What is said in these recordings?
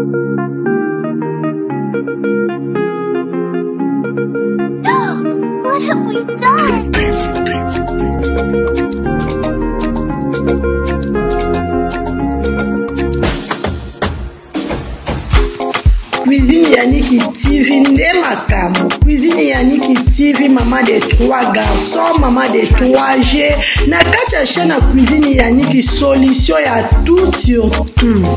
What have we done? Cuisine Yannick TV nde makambo. Cuisine Yannick TV maman de trois garçons, maman de 3 G. Na kati ya chaîne ya Cuisine Yannick solution ya tout sur tout.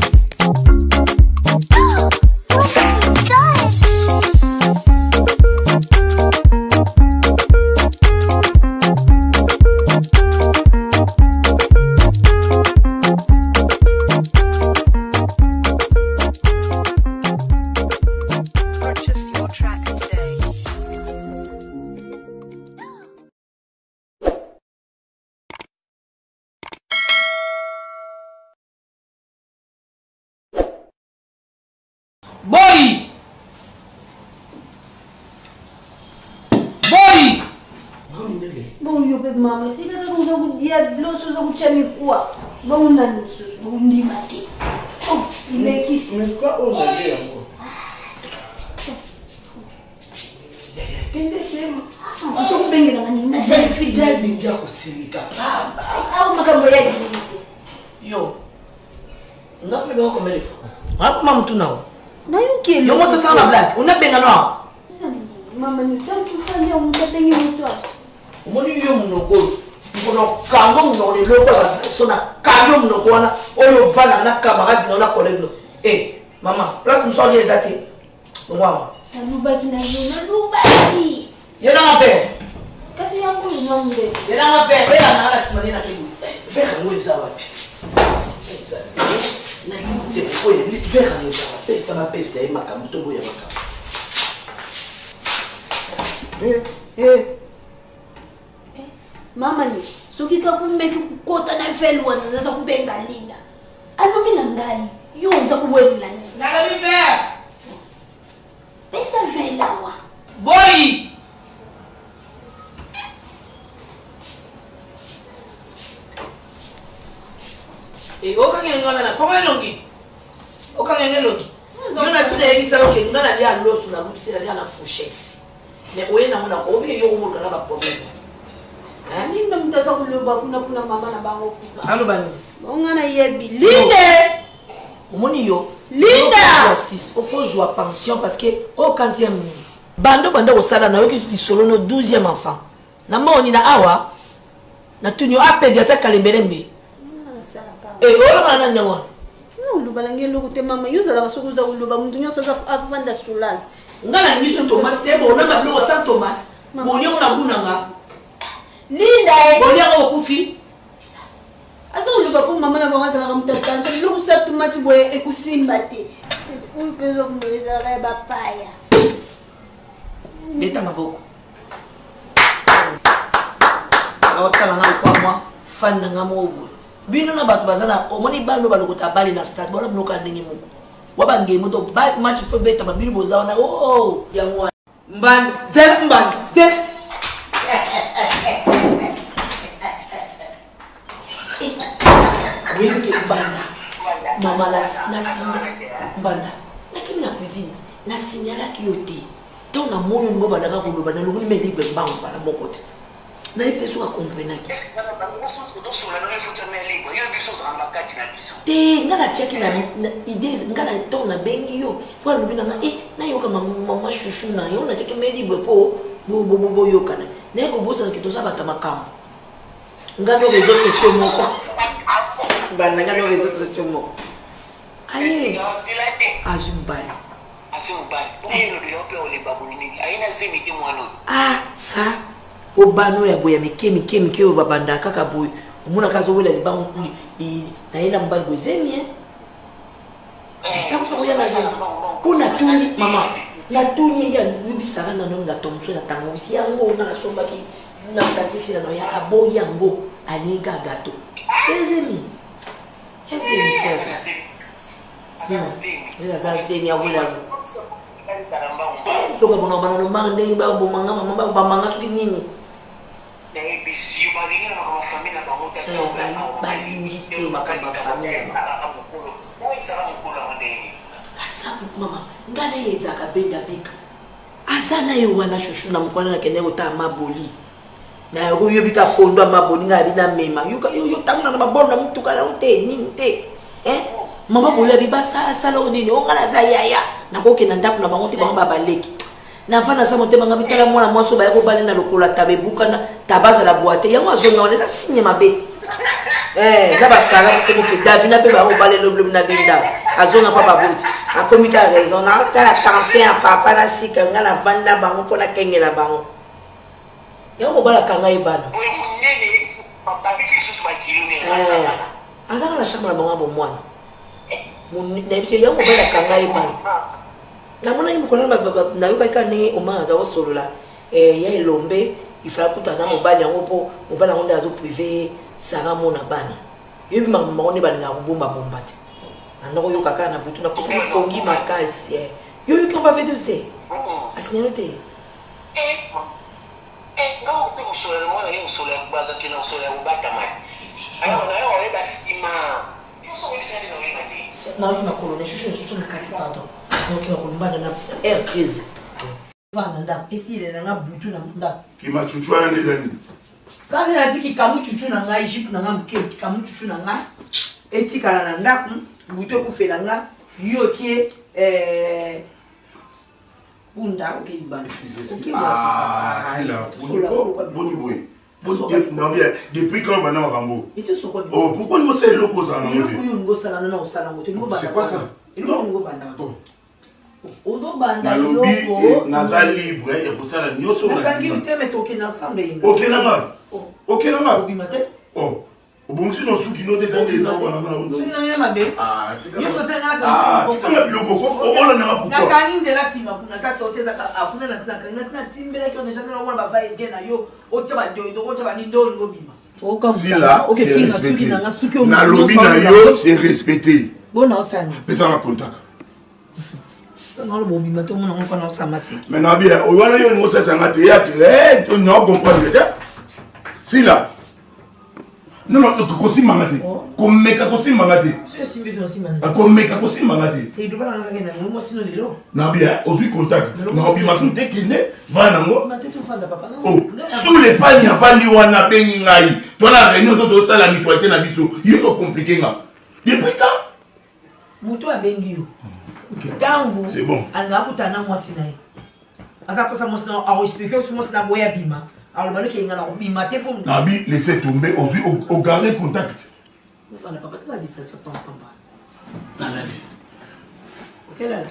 Purchase your tracks today. Boy! Boy! Bongo yo mpe mama esika kaka oza kolia loso oza kotya mikuwa bongo nani mosusu bondima te oh, ilekisi mikuwa oyo nalie yango kende te ozo kobengelanga nini nazali fidèle elingi ya kosilika pamba awa makambo ya lingi te Yo. Nga funa benga combien de fois? Akoma mutu nao. Nayoki Yo mo sasa na blague. Una benga no. Mama ni tantu fanya omutu abengi moto awa. Omoni yo munoko oyo. Mokolo kango munoko lelo kwa so na kango munoko wana oyo ovandaka na camarade na yo na collègue no. Eh, mama, place mosusu alia eza te. Wow. Nalubaki na yo, nalubaki. Ye nanga verre. Kasi yango oyo mwa nde. Ye nanga verre, bela nanga na sima nde nakebi. Verre yango eza wapi? Nalingi te oyo verre yango eza wapi? Pesa bapesa ye makambo to boya makambo. Eh, eh. Mama ni soki kakumeki kukota na vele wana naza kubenga Linda. Alobi na ngai yo oza kowelela nini? Nalobi verre. Pesa vele awa. Boyi. Eh, okangela nga wana fongola elongi. Okangela elongi. Yo na sina yebisa yo ke nga nalia loso na luti te nalia na fourchette. Mais oye nango na ko obi yo komoluka na ba problème. Linda moto aza koloba kuna kuna mama na bango kuna. Aloba nini? Bonga na yebi. Linde! Omoni yo. Linda! Ofo zwa pension parce que au quantième nini? Bando banda kosala nayoki lisolo no 12e enfant. Na moni na awa natuni yo apedi ata kalembelembe. Eh, oloba na nani wana? Oloba na ngai eloko te mama, yo ozalaka soki oza koloba moto nyonso aza afanda soulage. Nga nalingi so tomate te bona ba biloko sans tomate. Bolia ngo na goût na nga. Linda eh. Bolia ngo okufi. Aza koloba mpo mama na bango azalaka moto ya tension, biloko sa tomate boye ekosimba te. Oyo mpe oza komela ezalaka ya bapaya. Beta maboko. Otala nga lokwa mwa fan na nga moko boye. Bino na bato baza na omoni bano balokota bale na stade bona bino kaka ndenge moko. Wa bangemo to ba match fo beta ba bino boza wana oh yango wana. Mbandi zela mbandi zela. Oyebi ke mbanda mama na mbanda nakimi na cuisine na signalaki yo te ntango namoni olingo bandaka koloba nalongoli me libre mbango mbala moko te nayebi te soki akomprenaki te nga natiaki na idée nga na ntango nabengi yo mpo alobi na nga e nayoka mama chouchou na yo natiaki me libre mpo boyokana naye kobosana ke toza bato ya makambo nga no réseau sociaux moko banda nga no réseau sociaux moko aye azwi mobali Azwi mobali. Bongo yo olobela yo mpe olemba boye nini? Aye na zemi te mwana oyo. Ah ça obano ya boye ya mike mike mike oyo babandaka kaka boye omonaka azowela libango na ye na mobali boye zemi e ntango soki oya na zemi mpo natuni mama natuni ye yebisaka nano ngato mosusu na tangawisi yango nga nasombaki na katisi na noya aboyi yango alingi kaka gato ezemi ezemi frère aza zemi awela toka bona bana lomaka ndenge babomanga mama babambanga soki nini balingi te makambo ya famille aza Mama, nga na ye ezalaka benda bika. Aza na ye wana shushu na mokwana nakende kotala maboli. Na yango yobi ka pondo ya maboli nga abi na mema. Yo yo yo tango na mabolo na mutuka na yo te, nini te. Hein? Mama boli abi basala sala oyo nini? O nga naza yaya. Nakokenda ndako na bango te bango babaleki. Navanda sa motema nga bitala mwana mwasi oyo baya kobale na lokola taba ebukana taba azala bwa te yango azonga wana eza signe mabe te eh, na basala bakomoke davina mpe bakobale lobilobi na linda azonga mpa baboti akomi ka raison natala tension ya papa na sika nga navandi na bango mpo nakengela bango yango mobali akanga ye bana eh, azanga na chambre na bango ya bomwana nayebi te yango mobali akanga ye bana Namonaki mokolo wana nayokaki kaka ndenge Omar aza kosolola eh, ya elombe ifala kutana na mobali yango mpo mobali yango nde azo prive ye Sarah mona bana yoyebi makambo bango nde balingaka kobomba bomba te nanda koyoka kaka na butu naposa likongi makasi eh. Yo yoki yango ba V12 te asinyano te Nayoki makolo na shushu shushu na kati pardon. Nayoki makolo mbanda na air crise. Vanda ndako esile na nga butu na ndako. Kima chuchu wana nde eza nini? Kaka na tiki kamu chuchu na ngai jupe na ngai moke kamu chuchu na ngai etikala na ndako butu ekufela nga yo tie eh, punda oke libanda. Oke ah, sila boni boye depuis quand banda makambo oh, pourquoi olingi osala eloko ozala nango te olingi osala nano osala yango te c'est quoi ça eloko olingi obanda ozobanda nalobi eh, naza libre ya kosala nyonso nakangi yo te me tokende ensemble okenanga okenanga obima te oh. Obongisi na suki no te tande eza wana na suki na ya mabe. Ah tika. Yo sosala na ah tika na biloko ko ola na pourquoi. Na kangi nzela sima kuna ta sortie eza ka kuna na sina kangi na sina timbela ki on déjà na wana ba va et na yo otia ba dodo otia ba nindo ngo bima. Sila c'est respecté. Na lobi na yo c'est respecté. Bona osani. Pesa na contact. Naloba obima te omona ngo kana osala maseki. Mais na bien oyo wana yo olingo osalisa nga théâtre eh na comprendre te. Sila non non kosimba nga te oh. komeka kosimba nga te ah, komeka kosimba nga te na bien ozwi contact na obima su te kende vanda nango oh, sous le pagne avandi wana abengi ngai twana réunion ozo tosala mutualité na biso yo okomplike nga depuis quand moto abengi yo ntango alingaka akutana na mwasi na ye aza mposa mwasi na akoexplike osi mwasi na boya bima aloba noki elinga na kobima te mpo nabi laisse tomber ozwi ogarde contact ofanda papa tika distraction pampamba nalali okelala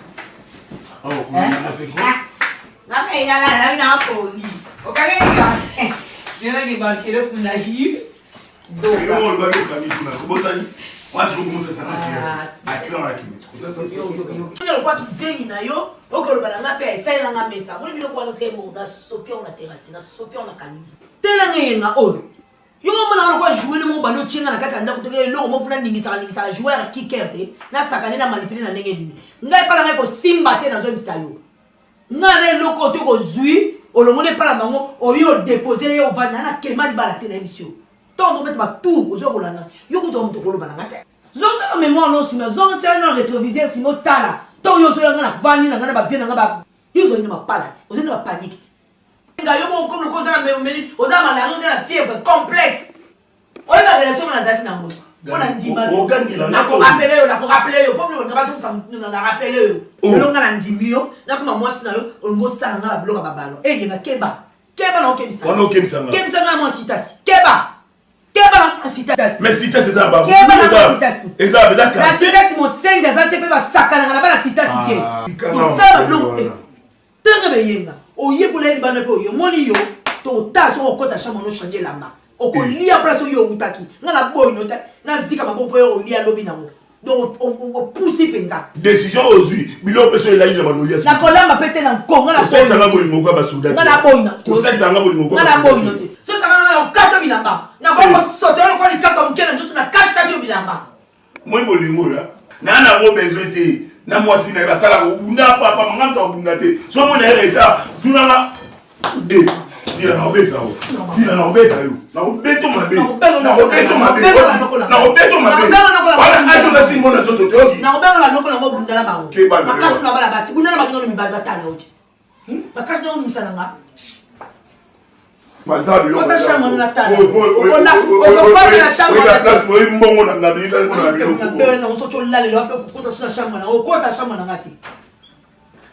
napongi okangeli bakele kuna lokwa kizengi na yo okoloba na nga mpe esalela nga mesa moni biloko wana otika ye nasopi yango na terase nasopi yango na kanivu tela nga eyenga oyo yo omonaka lokwa joue moko bandi otie nga na kati ya ndako toke eloko moko funa ningisaka ningisaka joue ya kiker te nasakane na manipule na ndenge nini ngai epa na ngai kosimba te nazoyebisa yo ngai na eloko oyo te kozwi olongoli epa na bango oyo odepose ye ovandi na nakema libala te nayebisi yo ntango tobeta batour ozo kolanda yo kutu moto okoloba na nga te zongisa na mémoire no nsima zongisa na rétroviseur nsima otala ntango yo ozoya nga na vandi na nga na bavie na nga ba yo ozali na mapala te ozali na bapanike te nga yo moko komi lokola oza na memeli oza na malaria oza na fièvre complexe oyeba relation nga nazalaki nango mpo na ndima nakorapele yo nakorapele yo mpo olinga bazongisa na rapele yo oh. lelo nga na ndimi yo nakoma mwasi na yo olingi osala nga babiloko ya babalo eyenga keba keba na okebisa wana okebisa nga kebisa nga mwa sitasi keba keba na mwa sitasi mais sitasi eza ba keba na mwa sitasi eza eza na sitasi mosenzi aza te pe basakanaka na bana sitasi te ah, kosala biloko eh, tanga beyenga oyekola ye libanda mpe oye omoni yo totala soki okota chambre no change elamba okolia eh. place oyo owutaki nga na boyi no nazika maboko mpo yo olia lobi nango donc opusi mpenza décision ozwi biloko mpe so elali na balolia nakolamba mpe te na nkonga kosalisanga bolingo kwa basoda nga na boyi na kosalisanga bolingo nga na boyi no te sosanga nga na okata bilamba nakoki kosotela lokola likapa moke na nzoto na kati kati yo bilamba moi bolingo oyo naa nango besoin te na mwasi na ye basalaka obunda papa manga moto abunda te so mona ye retard tunanga de Sila naobeta yo. Sila naobeta yo. Naobeto mabe. Naobeto mabe. Naobeto mabe. Wana ajo na simbo na nzoto te oki. Nakobenga banoko nango bunda na bango. Makasi na bana basi bunda na bango mibali batala yo te. Makasi na omisa na nga. Panza biloko. Kota chambre na tala. Okonda okokoka na chambre na place boyi mbongo na na biloko na biloko. Na bele na osocho lalelo ape okokota suna chambre na okota chambre na ngati.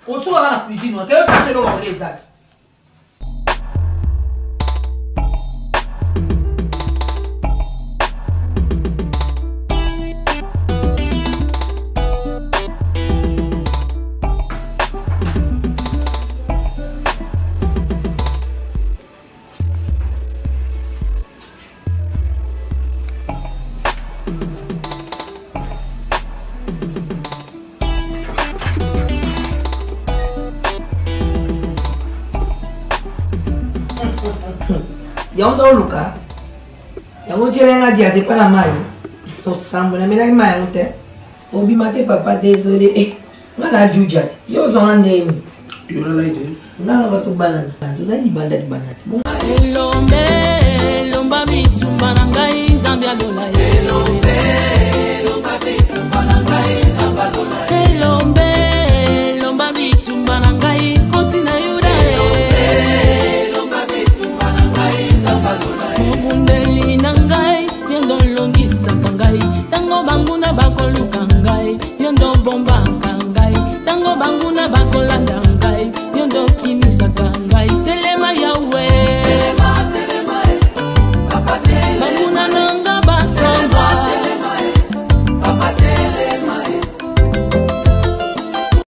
Osukaka na cuisine wana te kasi eloko yango eza te. Yango nde oluka yango otyela nga diaze epa na mai tosambo namelaki mai yango te obima te papa désolé eh, nga na juja te yo ozwanga ndeni nga na bato balana tozali libanda libanda te Elombe, elomba bitumba na ngai nzambe alola elombe elomba bitumba na ngai nzambe alola elombe elomba bitumba na ngai nkosi na yuda elombe elomba bitumba na ngai nzambe alola mobundeli na ngai yo nde olongisaka ngai ntango banguna bakoluka ngai yo nde obombaka ngai ntango banguna bakolanda ngai yo nde okimisaka ngai telema.